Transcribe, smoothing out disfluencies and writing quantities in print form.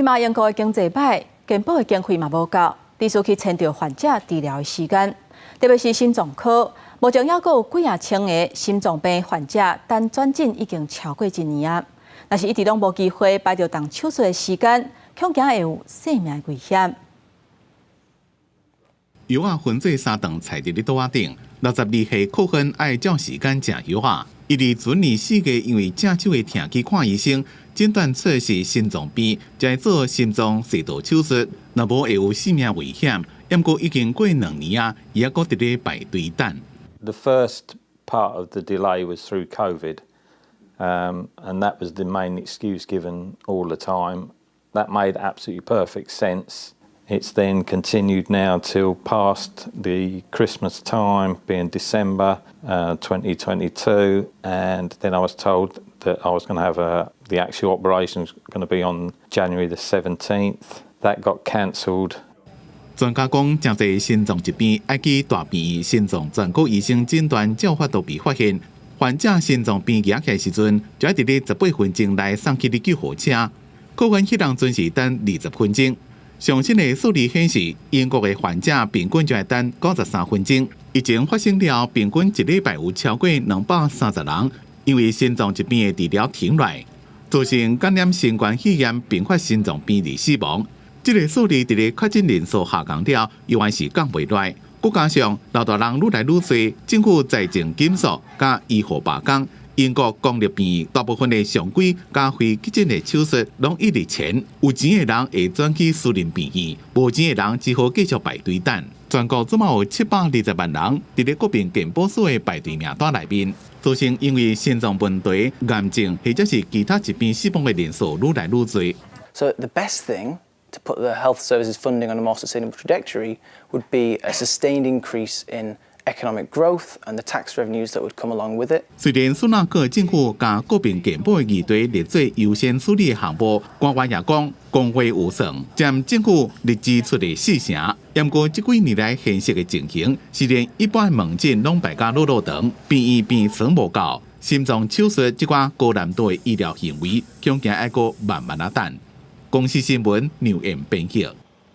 這馬英國的經濟䆀，健保的經費嘛無夠，必須去遷就患者治療的時間，特別是心臟科，目前猶閣有幾仔千个心臟病患者等轉診已經超過一年啊！若是一直攏無機會排著動手術的時間，恐驚會有性命危險。藥仔分做三頓，菜佇咧桌仔頂。62歲寇芬愛照時間食藥仔。伊佇前年4月因為正手的疼去看醫生，診斷出是心臟病，才做心臟細道手術，若無會有性命危險。毋過已經過2年啊，伊猶閣佇咧排隊等。 The first part of the delay was through COVID, and that was the main excuse given all the time. That made absolutely perfect sense. It's then continued now till past the Christmas time, being December 2022, and then I was told that I was going to have the actual operation was going to be on January the 17th. That got cancelled. 專家講，誠濟心臟疾病愛去大病院心臟專科醫生診斷，才有法度被發現。患者心臟病舉起來時陣，就愛佇咧18分鐘內送去佇救護車。可阮彼當陣是等20分鐘。上新的數字顯示，英國的患者平均就愛等93分鐘。疫情發生了，平均一禮拜有超過230人因為心臟疾病的治療停落，造成感染新冠肺炎併發心臟病而死亡。這个數字佇咧確診人數下降了，猶還是降袂落。閣加上老大人愈來愈濟，政府財政緊縮，佮醫護罷工，英國公立病院大部分的常規佮非急診的手術攏一直延。有錢的人會轉去私人病院，無錢的人只好繼續排隊等。全國這馬有720萬人佇咧國民健保署的排隊名單內面，造成因為心臟問題、癌症或者是其他疾病死亡的人數愈來愈濟。 So the best thing to put the health services funding on a more sustainable trajectory would be a sustained increase in economic growth and the tax revenues that would come along with it. 雖然蘇納克政府將國民健保的議題列做優先處理的項目，官員也講公會預算佔政府日支出的四成。毋過這幾年來現實的情形是連一般門診攏排甲落落長，病院病床無夠，心臟手術這款高難度的醫療行為，恐驚愛閣慢慢仔等。公視新聞劉艷編譯。